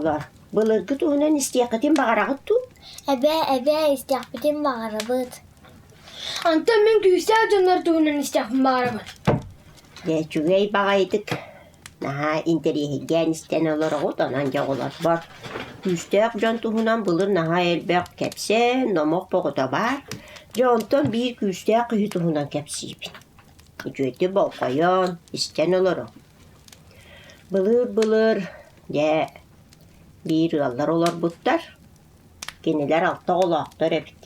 Оҕолор, былыргы туһунан истиэххитин баҕараҕыт дуу? Эбээ, эбээ, истиэхпитин баҕарабыт. Онтон мин күүстээх дьоннор туһунан истиэхпин баҕарабын. Дьэ, үчүгэй баҕайытык наһаа интэриэһиргээн истэн олороҕут, онон дьэ оҕолорбор күүстээх дьон туһунан былыр наһаа элбэх кэпсээн, номох боҕото баар. Дьэ, онтон биир күүстээх киһи туһунан кэпсиибин. Үчүгэйдик болҕойон, истэн олоруҥ. Былыыр-былыр, дьэ, биир ыаллар олорбуттар. Кинилэр алта оҕолоохтор эбит.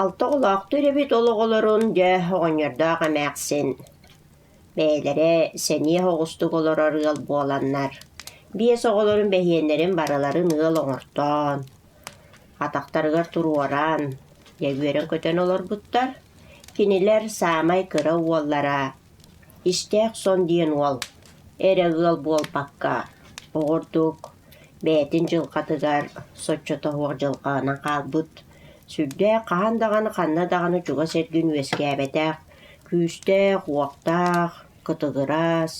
Алта оҕолоохтор эбит, ол оҕолорун, дьэ, оҕонньордоох эмээхсин бэйэлэрэ сэниэ оҕустук олорор ыал буоланнар, биэс оҕолорун бэһиэннэрин барыларын ыал оҥортоон, атахтарыгар туруоран, дьэ, үөрэн-көтөн олорбуттар. Кинилэр саамай кыра уоллара Истээх сон диэн уол эрэ ыал буолбакка, оҕурдук бэйэтин дьылҕатыгар соччото суох дьылҕанан хаалбыт, сүрдээх хаһан даҕаны ханна даҕаны чугас эргин үөскээбэтэх, күүстээх-уохтаах, кытыгырас,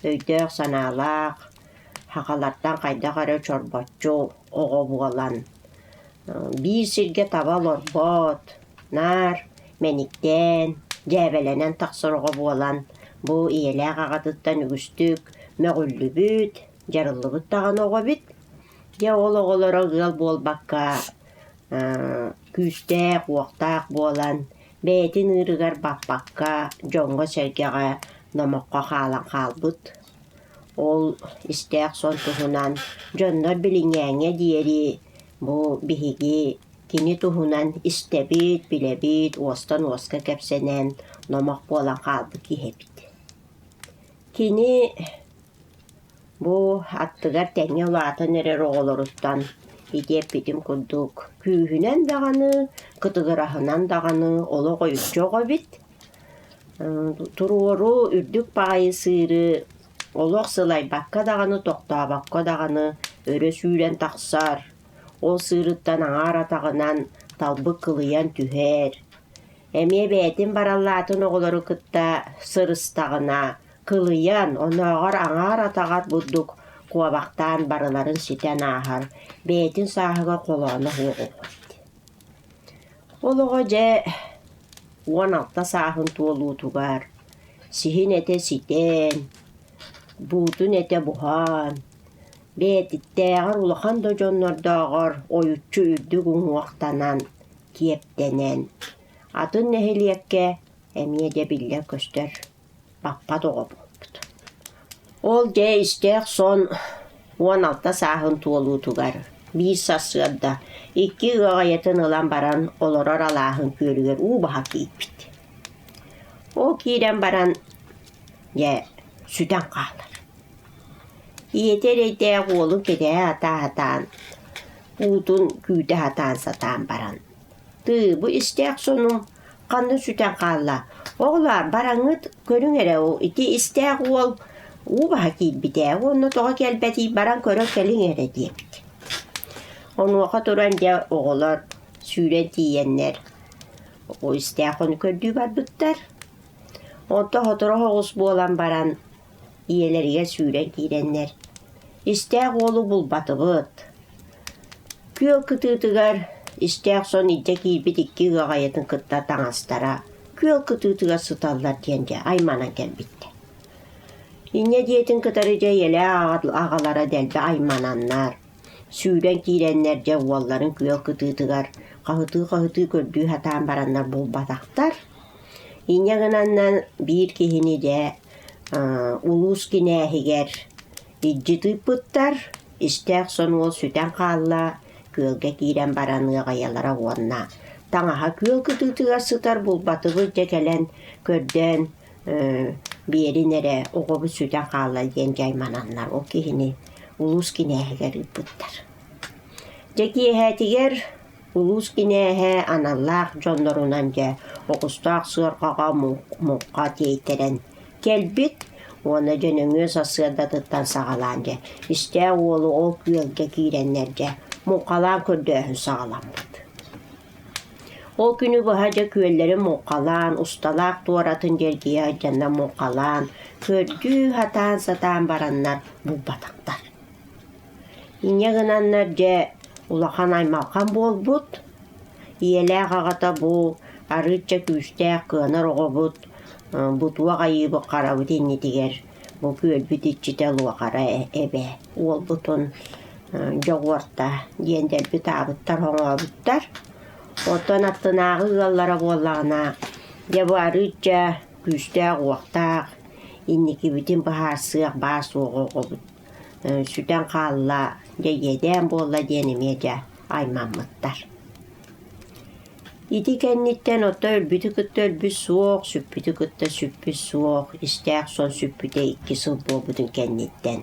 өйдөөх-санаалаах, сахалартан хайдах эрэ чорбоччу оҕо буолан, биир сиргэ таба олорбот, наар мэниктээн, дьээбэлэнэн тахсар оҕо буолан, бу ийэлээх аҕатыттан үгүстүк мөҕүллүбүт, дьарыллыбыт даҕаны оҕо эбит. Дьэ ол оҕолоро ыал буолбакка күүстээх-уохтаах буолан, бэйэтин ыырыгар баппакка дьоҥҥо-сэргэҕэ номоххо хаалан хаалбыт. Ол истээх сон туһунан дьоннор билиҥҥээҥҥэ диэри бу биһиги Кини туһунан истэбит, билэбит, уостан уоска кэпсэнэн, номох буолан хаалбыт киһи эбит. Кини бу аттыгар тэҥҥэ улаатан эрэр оҕолоруттан ити эппитим курдук күүһүнэн даҕаны, кытыгыраһынан даҕаны олох ойуччу оҕо эбит. Туруору үрдүк баҕайы сыыры олох сылайбакка даҕаны, тохтообокко даҕаны өрө сүүрэн тахсар, Ол сыырыттан аҥаар атаҕынан талбыт кылыйан түһэр, эмиэ бэйэтин бараллаатын оҕолору кытта сырыстаҕына, кылыйан, оннооҕор аҥаар атаҕар бурдук куобахтаан барыларын ситэн ааһар, бэйэтин сааһыгар холооно суох оҕо эбит. Ол оҕо дьэ 16 сааһын туолуутугар сиһин этэ ситэн, буутун этэ буһан, Бэйэтиттээҕэр улахан да дьоннордооҕор ойуччу үрдүк уҥуохтанан, киэптэнэн, атын нэһилиэккэ эмиэ дьэ биллэр-көстөр баппат оҕо буолбут. Ол дьэ истээх сон 16 сааһын туолуутугар биир сарсыарда икки ыаҕайатын ылан баран олорор алааһын күөлүгэр уу баһа киирбит. Ол киирэн баран дьэ сүтэн хаалар. Ийэтэ эрэйдээх уолун кэтэһэ сатаан, уутун күүтэ сатаан сатаан баран, «Тыы, бу истээх сонум ханна сүтэн хаалла? Оҕолоор, бараҥҥыт көрүҥ эрэ, ити истээх уол уу баһа киирбитэ уонна тоҕо кэлбэтий, баран көрө кэлиҥ эрэ» диэбит. Онуоха туран дьэ оҕолор сүүрэн тиийэннэр истээх ону көрдүү барбыттар. Онто сотору соҕус буолан баран Ийэлэригэр сүүрэн киирэннэр, «Истээх уолу булбатыбыт» Күөл кытыытыгар истээх сон илдьэ киирбит икки ыаҕайатын кытта таҥастара күөл кытыытыгар сыталлар диэн дьэ айманан кэлбиттэр. Инньэ диэтин кытары дьэ ийэлээх аҕалара дэлби аймананнар, сүүрэн киирэннэр дьэ уолларын күөл кытыытыгар хаһытыы-хаһытыы көрдүү сатаан бараннар булбатахтар. Инньэ гынаннан биир киһини дьэ улуус кинээһигэр илдьи тыыппыттар, истээх сон уол сүтэн хаалла, күөлгэ киирэн баран ыаҕайалара уонна таҥаһа күөл кытыытыгар сытар булбатыбыт дьэ кэлэн көрдөөн биэрин эрэ оҕобут сүтэн хаалла диэн дьаймананнар ол киһини улуус кинээһигэр ыыппыттар. Дьэ киэһэтигэр Улуус кинээһэ аналлаах дьоннорунан дьэ оҕустаах сыарҕаҕа муҥха тиэйтэрэн кэлбит уонна дьэ нөҥүө сарсыардатыттан саҕалаан дьэ истээх уолу ол күөлгэ киирэннэр дьэ муҥхалаан көрдөөһүн саҕаламмыт. Ол күнү быһа дьэ күөллэри муҥхалаан, усталаах туоратын дьэргийэ сылдьаннар муҥхалаан, көрдүү сатаан сатаан бараннар булбатахтар. Инньэ гынаннар дьэ улахан аймалҕан буолбут. Ийэлээх аҕата бу арыычча күүстээх кыанар оҕобут бу туох айыыбыт харабыт иннитигэр бу күөлбүт иччитэ Луохара эбэ уолбутун дьоҕуорта диэн дэлби таабыттар хоҥообуттар. Оттон аттынааҕы ыаллара буоллаҕына дьэ бу арыычча күүстээх-уохтаах инникибитин быһаарсыах баар-суох оҕобут сүтэн хаалла, дьэ иэдээн буолла диэн эмиэ дьэ аймаммыттар. Ити кэнниттэн ото өлбүтү кытта өлбүт суох, сүппүтү кытта сүппүт суох, истээх сон сүппүтэ 2 сыл буолбутун кэнниттэн.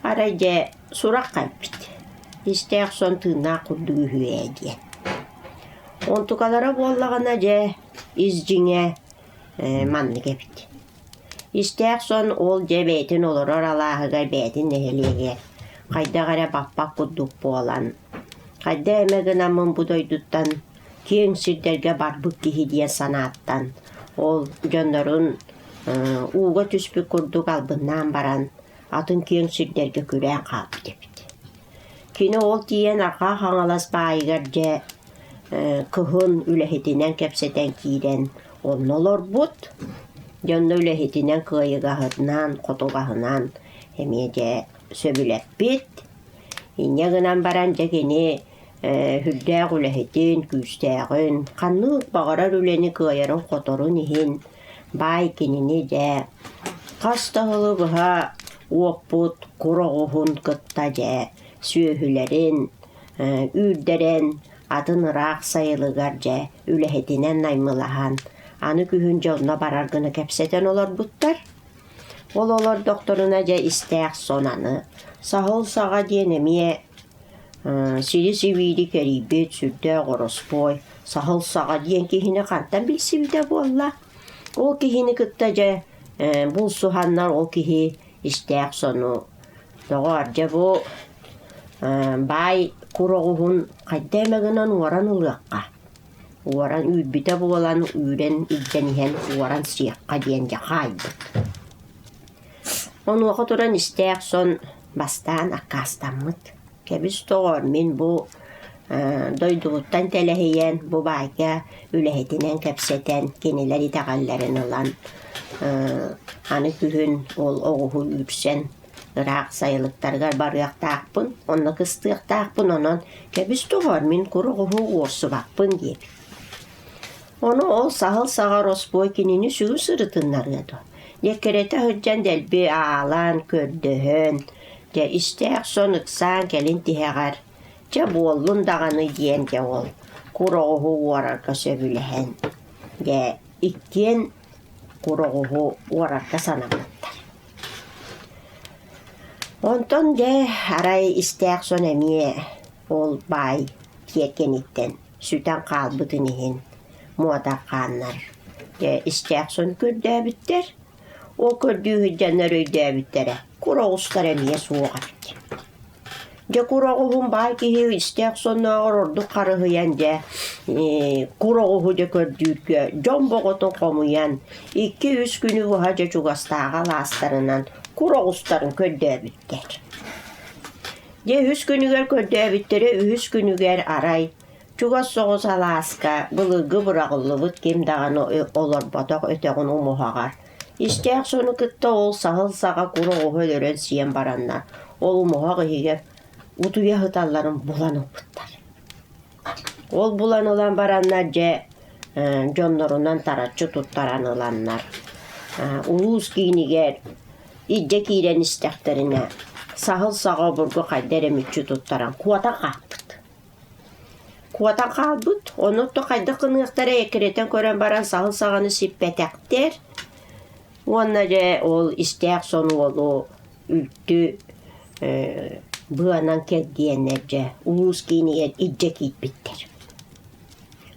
Арай дьэ сурах кэлбит. Истээх сон тыыннаах курдук үһү ээ диэн. Онтукалара буоллаҕына дьэ ис дьиҥэ маннык эбит. Истээх сон ол дьэ бэйэтин олорор алааһыгар бэйэтин нэһилиэгэр хайдах эрэ баппат курдук буолан, хайда эмэ гынаммын бу дойдуттан киэҥ сирдэргэ барбыт киһи диэн санааттан ол дьоннорун ууга түспүт курдук албыннаан баран атын киэҥ сирдэргэ күрээн хаалбыт эбит. Кини ол тиийэн Арҕаа Хаҥалас баайыгар дьэ кыһын үлэһитинэн кэпсэтэн киирэн онно олорбут. Дьэ онно үлэһитинэн кыайыгаһытынан, хотугаһынан эмиэ дьэ сөбүлэппит. Инньэ гынан баран дьэ кини сүрдээх үлэһитин, күүстээҕин, ханнык баҕарар үлэни кыайарын-хоторун иһин баай кинини дьэ хас да сылы быһа уоппут кур оҕуһун кытта дьэ сүөһүлэрин үүрдэрэн атын ыраах сайылыгар дьэ үлэһитинэн наймылаһан аны күһүн дьэ онно барар гына кэпсэтэн олорбуттар. Ол олордохторуна дьэ истээх сон аны саһыл саҕа диэн эмиэ сири-сибиири кэрийбит сүрдээх ороспуой саһыл саҕа диэн киһини хантан билсибитэ буолла. Ол киһини кытта дьэ булсуһаннар ол киһи истээх сону доҕоор дьэ бу баай кур оҕуһун хайда эмэ гынан уоран ылыахха уоран үүрбүтэ буолан үүрэн илдьэн иһэн уоран сиэххэ диэн дьэ хаайбыт. Онуоха туран истээх сон бастаан аккаастаммыт. Кэбис доҕоор, мин бу дойдубуттан тэлэһийэн, бу баайга үлэһитинэн кэпсэтэн, кинилэр итэҕэллэрин ылан, аны күһүн ол оҕуһу үүрсэн ыраах сайылыктарыгар барыахтаахпын, онно кыстыахтаахпын, онон кэбис доҕоор, мин кур оҕуһу уорсубаппын диэбит. Ону ол саһыл саҕа ороспуой кинини сүгүн сырытыннарыа дуо? Дьэккирэтэ сылдьан дэлби аалаан, көрдөһөн, дьэ истээх сон ыксаан кэлин тиһэҕэр, чэ буоллун даҕаны диэн дьэ ол кур оҕуһу уорарга сөбүлэһэн, дьэ иккиэн кур оҕуһу уорарга санаммыттар. Онтон дьэ арай истээх сон эмиэ ол баай тиэргэниттэн сүтэн хаалбытын иһин муодарҕааннар дьэ истээх сон көрдөөбүттэр. Ол көрдүү сылдьаннар өйдөөбүттэрэ кур оҕустар эмиэ суох эбит. Дьэ кур оҕуһун баай киһи истээх соннооҕор ордук харыһыйан дьэ кур оҕуһу дьэ көрдүүргэ дьон боҕотун хомуйан 2-3 күнү быһа дьэ чугастааҕы алаастарынан кур оҕустарын көрдөөбүттэр. Дьэ үһүс күнүгэр көрдөөбүттэрэ үһүс күнүгэр арай чугас соҕус алааска былыргы быраҕыллыбыт ким даҕаны олорботох өтөҕүн умуһаҕар истээх сону кытта ол саһыл саҕа кур оҕуһу өлөрөн сиэн бараннар ол умуһах иһигэр утуйа сыталларын булан ылбыттар. Ол булан ылан бараннар дьэ дьоннорунан тараччы туттаран ыланнар улуус киинигэр илдьэ киирэн истэхтэринэ саһыл саҕа обургу хайда эрэ мүччү туттаран куотан хаалбыт. Куотан хаалбыт, ону то хайдах гыныахтара эккирэтэн көрөн баран саһыл саҕаны сиппэтэхтэр уонна дьэ ол истээх сон уолу үлтү быанан кэрдиэннэр дьэ улуус киинигэр илдьэ киирбиттэр.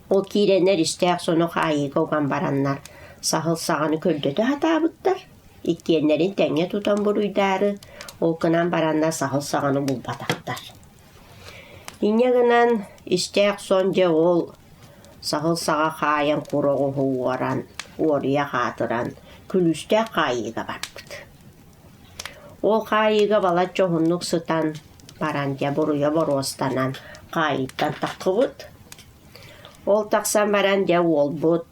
Ол киирэннэр истээх сону хаайыыга уган бараннар саһыл саҕаны көрдөтө сатаабыттар. Иккиэннэрин тэҥҥэ тутан буруйдаары, ол гынан бараннар саһыл саҕаны булбатахтар. Инньэ гынан истээх сон дьэ ол саһыл саҕа хаайан кур оҕуһу уоран, уоруйах аатыран, күлүүстээх хаайыыга барбыт. Ол хаайыыга балачча уһуннук сытан. баран дьэ буруйа боруостанан хаайыыттан таххыбыт. Ол тахсан баран дьэ уолбут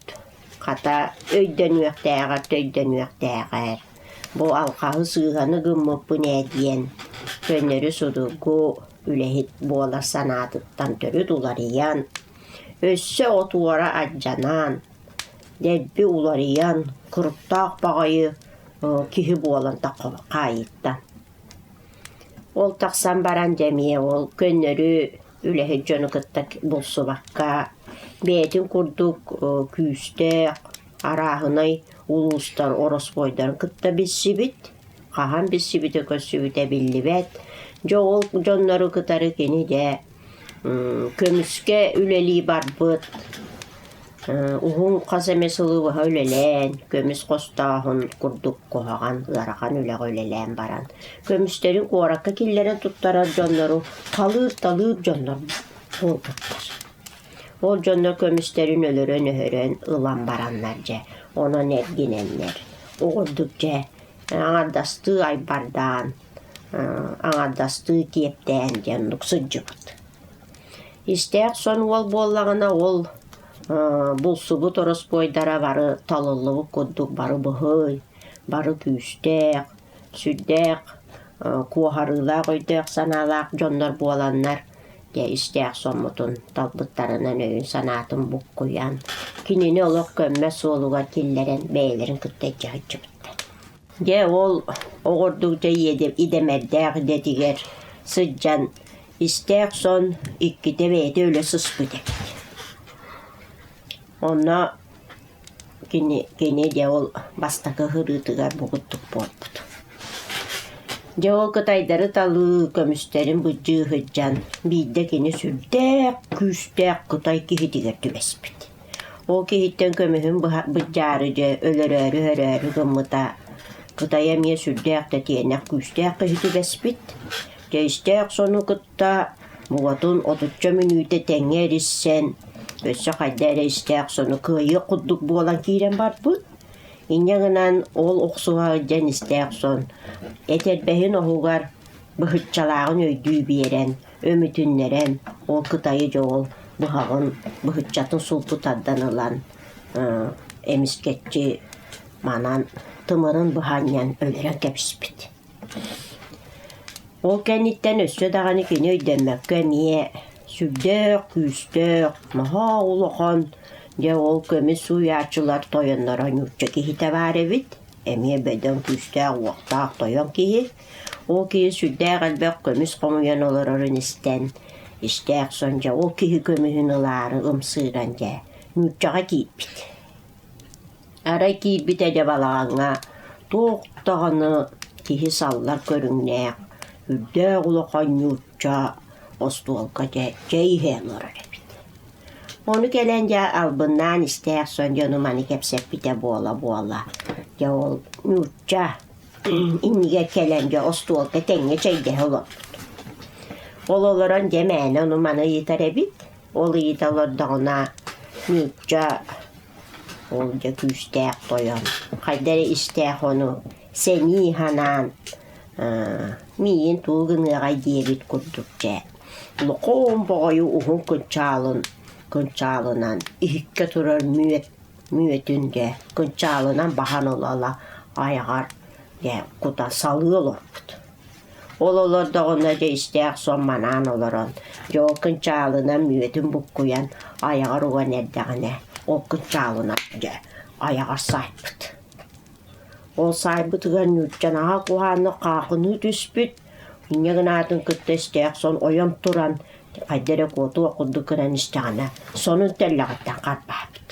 хата өйдөнүөхтээҕэр төйдөнүөхтээҕэр бу алҕаһы сыыһаны гыммыппын ээ диэн көннөрү судургу үлэһит буолар санаатыттан төрүт уларыйан, өссө отуора алдьанан, дэлби уларыйан, кырыктаах баҕайы киһи буолан хаайыттан. Ол тахсан баран дьэ эмиэ ол көннөрү үлэһит дьону кытта булсубакка, бэйэтин курдук күүстээх, арааһынай улуустар ороспуойдарын кытта билсибит, хаһан билсибитэ-көрсүбүтэ биллибэт. Дьэ ол дьоннору кытары кини дьэ көмүскэ үлэлии барбыт, уһун хас эмэ сылы быһа үлэлээн, көмүс хостооһун курдук куһаҕан, ыарахан үлэҕэ үлэлээн баран, көмүстэрин куоракка киллэрэн туттарар дьоннору халыыр-талыыр дьоннор буолбуттар. Ол дьоннор көмүстэрин өлөрөн-өһөрөн ылан бараннар дьэ, онон эргинэннэр, оҕурдук дьэ аҥардастыы айбардаан, аҥардастыы киэптээн диэн оннук сылдьыбыт. Истээх сон уол буоллаҕына ол булсубут ороспуойдара бары талыллыбыт курдук бары быһый, бары күүстээх, сүрдээх куоһарыылаах өйдөөх-санаалаах дьоннор буоланнар дьэ истээх соммутун талбыттарынан өйүн-санаатын буккуйан, кинини олох көммөт суолугар киллэрэн бэйэлэрин кытта илдьэ сылдьыбыттар. Дьэ ол оҕордук дьэ идэмэрдээх идэтигэр сылдьан истээх сон иккитэ бэйэтэ өлө сыспыт эбит. Онно Кини, кини дьэ ол бастакы ыһырыытыгар бугуттук буолбут. Дьэ ол кытайдары талыы көмүстэрин быдьыы сылдьан биирдэ кини сүрдээх күүстээх кытай киһитигэр түбэспит. Ол киһиттэн көмүһүн быдьаары дьэ өлөрөөрү-өһөрөөрү гыммыта Кытай эмиэ сүрдээх тэтиэнэх күүстээх киһи түбэспит. Тэйистээх сону кытта Бугатын отучча мүнүүтэ тэҥҥэ эриссэн, өссө хайда эрэ истээх сону кыайыах курдук буолан киирэн барбыт. Инньэ гынан ол охсуһа сылдьан истээх сон этэрбэһин оһугар быһыччалааҕын өйдүү биэрэн, өмүтүннэрэн, ол кытайы дьоҕул быһаҕын быһыччатын султу тардан ылан эмискэччи манан тымырын быһа анньан өлөрөн кэбиспит. Ол кэнниттэн өссө даҕаны кини өйдөммөккө эмиэ сүрдээх күүстээх, наһаа улахан, дьэ ол көмүс сууйааччылар тойонноро нуучча киһитэ баар эбит, эмиэ бөдөҥ күүстээх-уохтаах тойон киһи. Ол киһи сүрдээх элбэх көмүс хомуйан олорорун истэн, истээх сон дьэ ол киһи көмүһүн ылаары ымсыыран дьэ нууччаҕа киирбит. Арай киирбитэ дьэ балаҕаҥҥа туох даҕаны киһи саллар көрүҥнээх, үрдээх улахан ньуучча остуолга дьэ чэй иһэ олорор эбит. Ону кэлэн дьэ албыннаан истээх сон дьону маны кэпсэппитэ буола-буола дьэ ол нуучча иннигэр кэлэн дьэ остуолга тэҥҥэ чэйдэһэ олорбут. Ол олорон дьэ мээнэ ону маны ыйытар эбит. Ол ыйыта олордоҕуна нуучча ол дьэ күүстээх тойон хайда эрэ истээх ону сэнии санаан миигин тугу гыныаҕай диэбит курдук дьэ лохоон боҕойу уһун кынчаалын кынчаалынан иһиккэ турар мүөт мүөтүн дьэ кынчаалынан баһан ыла-ыла айаҕар дьэ кута салыы олорбут. Ол олордоҕуна дьэ истээх сон манаан олорон, дьэ ол кынчаалынан мүөтүн буккуйан айаҕар уган эрдэҕинэ, ол кынчаалынан дьэ айаҕар саайбыт. Ол саайбытыгар ньуучча наһаа куһааннык хаахыныы түспүт, инньэ гынаатын кытта истээх сон ойон туран хайда эрэ куотуох курдук гынан истэҕинэ, сонун тэллэҕиттэн харбаабыт.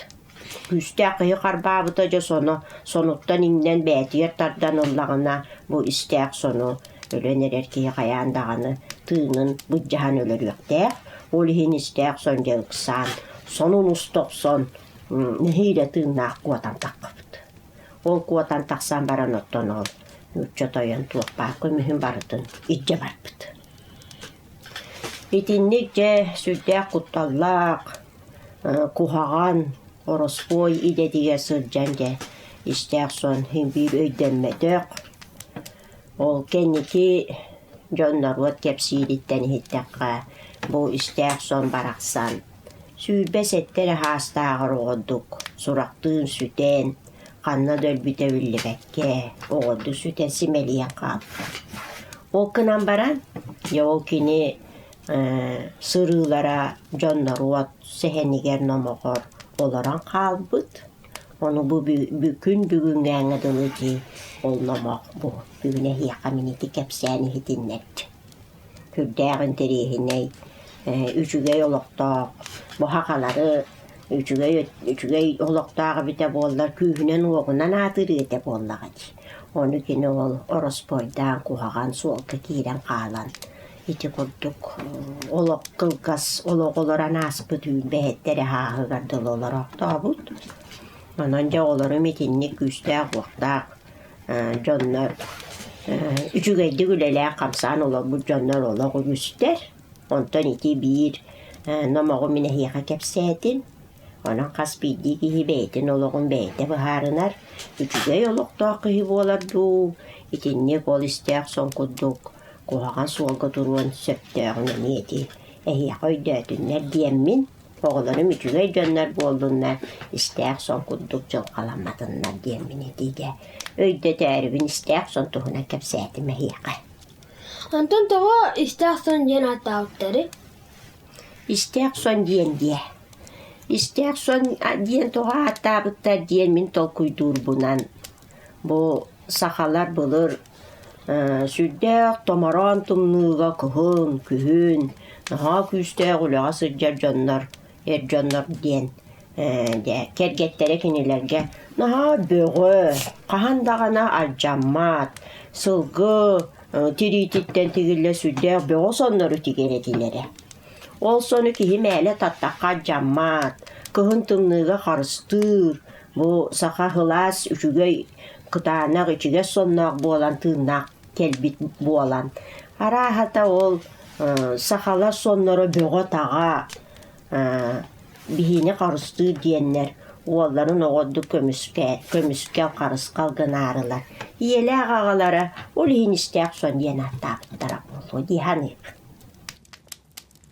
Күүстээх киһи харбаабыта дьэ соно сонуттан иҥнэн бэйэтигэр тардан ыллаҕына бу истээх сону өлөн эрэр киһи хайаан даҕаны тыынын былдьаһан өлөрүөхтээх. Ол иһин истээх сон дьэ ыксаан сонун уста охсон нэһиилэ тыыннаах куотан таххыбыт. Ол куотан тахсан баран оттон ол нуучча тойон туох баар көмүһүн барытын илдьэ барбыт. Итинник дьэ сүрдээх кутталлаах куһаҕан, ороспуой идэтигэр сылдьан дьэ истээх сон син биир өйдөммөтөх. Ол кэнники Дьон-норуот кэпсиириттэн иһиттэххэ, бу истээх сон барахсан 27 эрэ саастааҕар оҕордук сурахтыын сүтэн, ханна да өлбүтэ биллибэккэ, оҕордук сүтэн симэлийэн хаалбыт. Ол гынан баран, дьэ ол кини сырыылара дьон-норуот сэһэнигэр номоҕор олорон хаалбыт. Ону бу күн бүгүҥҥээҥҥэ дылы ити ол номох бу бүгүн эһиэхэ мин ити кэпсээн иһитиннэрдим. Сүрдээх интэриэһинэй, үчүгэй олохтоох, бу сахалары үчүгэй үчүгэй олохтоох эбитэ буоллар күүһүнэн-уоҕунан аатырыа этэ буоллаҕа дии. Ону кини ол ороспуойдаан куһаҕан суолга киирэн хаалан ити курдук олох кылгас олох олорон ааспыт үүрбэһиттэр ааһыгар дылы олороохтообут. Онон дьэ оҕолорум итинник күүстээх-уохтаах дьоннор үчүгэйдик үлэлээн-хамсаан олорбут дьоннор олох үгүстэр. Онтон ити биир номоҕу мин эһиэхэ кэпсээтим. Онон хас биирдии киһи бэйэтин олоҕун бэйэтэ быһаарынар, үчүгэй олохтоох киһи буолар дуу, итинник ол истээх сон курдук куһаҕан суолга туруон сөптөөҕүн эмиэ ити эһиэхэ өйдөөтүннэр диэммин, оҕолорум үчүгэй дьоннор буоллуннар, истээх сон курдук дьылҕаламматыннар диэммин этиигэ өйдөтөөрүбүн истээх сон туһунан кэпсээтим эһиэхэ. Онтон тоҕо истээх сон диэн ааттаабыттарый? Истээх сон диэн диэ. Истээх сон диэн тоҕо ааттаабыттар диэн мин толкуйдуурбунан бу сахалар былыр сүрдээх томороон тымныыга кыһын, күһүн наһаа күүстээх үлэҕэ сылдьар дьоннор, эр дьоннор диэн дьэ кэргэттэрэ кинилэргэ наһаа бөҕө, хаһан даҕаны алдьаммат, сылгы тириититтэн тигиллэ сүрдээх бөҕө соннору тигэр этилэрэ. Ол сону киһи мээлэ таттахха алдьаммат, кыһын тымныыга харыстыыр, бу саха сылаас үчүгэй кытаанах ичигэс сонноох буолан тыыннаах кэлбит буолан арааһата ол сахалар сонноро бөҕө-таҕа биһини харыстыыр диэннэр уолларын оҕордук көмүскэ көмүскэл харысхал гынаарылар ийэлээх аҕалара ол иһин истээх сон диэн ааттаабыттара буолуо дии саныыбын.